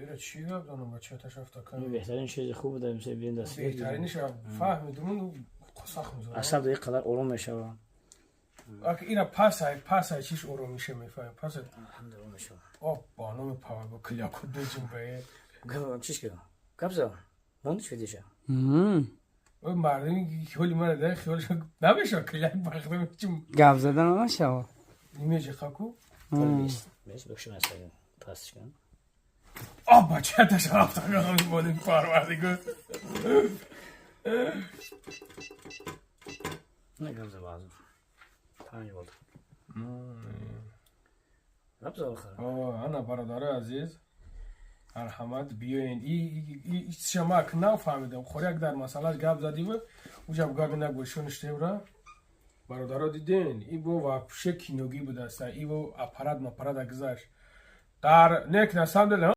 Ира чӣ гап занам, бача ташафта кам. Беҳтарин чизи хуб буда, мисол бин даст. Беҳтариниш фаҳмидум, сахт мезанам. Асаб дар қадар ором мешавад. Ака, ира пасай, пасай чиш ором миша, мефаҳм. Пасай. Алҳамдулилла, мешавад. О, ба номи пава кляку дуҷумбе. Чиш кардам? Гап зад. Монди шудиша. Ой, мардуми хиёли мара дар хиёлш намеша, кляк бахта мечум. Гап задан намешава. Немеҷи хаку. Бес, бес, бикшим астагин. Пастиш кан. О, бача ташафта кам бодин, парвардигор. Не гап зад баъзан. 5 болд. Гап зад охир. О, ана, бародарои азиз, марҳамат, биёен. И шамак нафаҳмидам. Хӯряк дар масъалаш гап задиву уҷаб габи нагӯшоништевра. Бародаро, диден, ибо вообще киногӣ будаста, ибо аппарат маппарат гузашт. Дар нек, на самом деле.